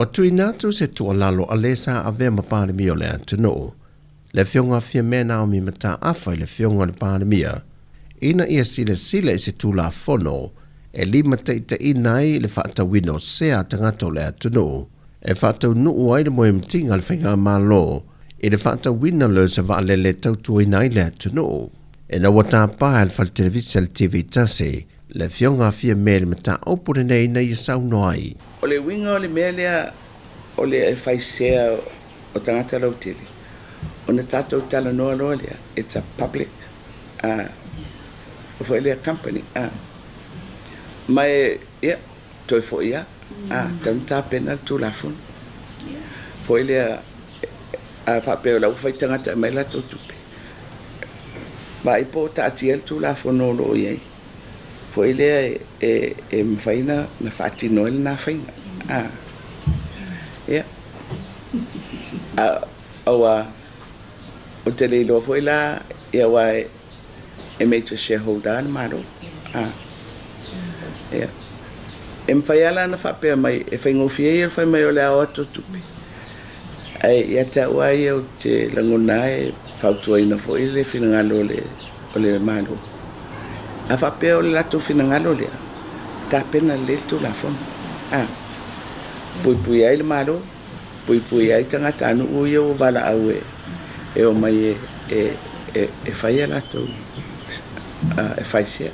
Ua tuuina atu se tuualalo a le sa avea ma Palemia o le atunuu, le Afioga a Fiamē Naomi Mataafa i le Afioga i le Palemia, ina ia silasila i se Tulafono e limataitaiina ai le faatauina o sea a tagata o le atunuu e faataunuu ai le moemitiga a le Faigamalo i le faatauina lea o se vaalele e tautuaina ai le atunuu. Ina ua tapa e le fale televisa le TV tasi le Afioga a Fiamē i le mataupu lenei ina ia saunoa ai. O le uiga o le mea lea o le fai sea o tagata lautele, ona tatou talanoa loa lea, it's a public uh, foi lea company. Ma e, ia, toe foi lava, tatau ona tapena le Tulafono. Foi lea, a faapea o la ua fai tagata e aumai latou tupe, vaai po o taatia le Tulafono o lo o i ai, foi lea e, e mafai ona faatino ai lena faiga. Ia, aua ou te le iloa foi la, ia aua e major shareholder lava le Malo. Ia. E mafai lava la ona faapea mai, e faigofie ia le fai mai o le a o atu o tupe. Ae ia te au lava ia ou te lagona e fautuaina foi le finagalo o le Malo. A faapea o le latou finagalo lea, tapena lelei le Tulafono. Puipuia ai le Malo, puipuia ai tagatanuu ia ua valaau e omai e fai a latou e fai sea.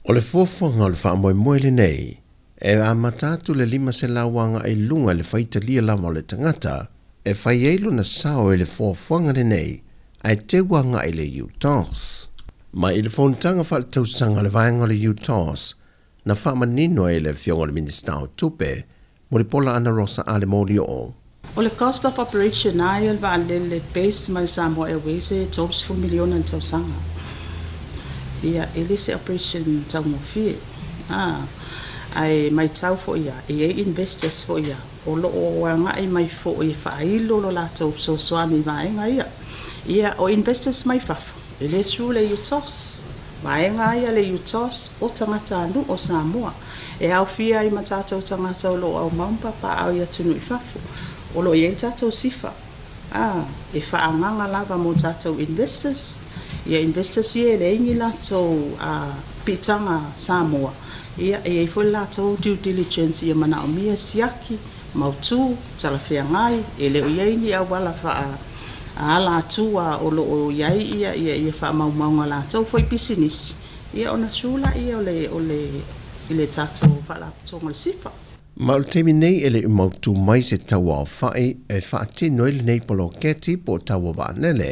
O le fuafuaga o le faamoemoe lenei, e amata atu le 500 agai i luga i le faitalia lava o le tagata e fai ai lona sao i le fuafuaga lenei ae teu agai i le UTOS. Mai i le fonotaga faaletausaga a le vaega o le UTOS, na faamanino ai e le Afioga i le Minisita o Tupe, Mulipola Anarosa Ale Molioo. O le cost of operation lava ia o le vaalele based mai Samoa Airways e $30 miliona i le tausaga. Ia, e le se operation taugofie. A, ae maitau foi lava, e i ai investors foi lava o lo o agai mai foi e faailo lo latou fesoasoani i vaega ia. Ia, o investors mai fafo, e le sue le UTOS. Vaega ia le UTOS o tagatanuu o Samoa. E aofia ai ma tatou tagata o lo o aumau ma papaaao i atunuu i fafo. O lo o i ai le tatou sifa, a, e faaagaga lava mo tatou investors. Ia investors ia e leai ni latou a, piitaga Samoa, ia e i ai foi le latou due diligence ia manaomia siaki, mautu, talafeagai, e le o i ai ni auala faa ala atua o lo o i ai ia ia ia faamaumauga a latou foi pisinisi. Ia ona sue laia o le o le i le tatou Faalapotopotoga o le SIFA. Ma o le taimi nei e le i mautū mai se tauaofai e faatino ai lenei poloketi po o taua vaalele,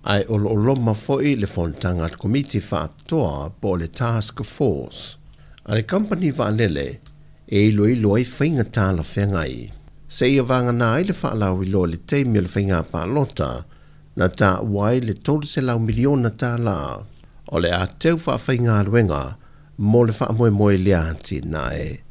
ae o lo o loma foi le fonotaga a le Komiti Faapitoa po o le Task Force a le kamupani vaalele e iloilo ai faiga talafeagai seia vagana ai le faalauiloa i le taimi o le faiga palota na taua ai le $300 miliona o le a teu faafaigaluega mo le faamoemoe i lea atinae.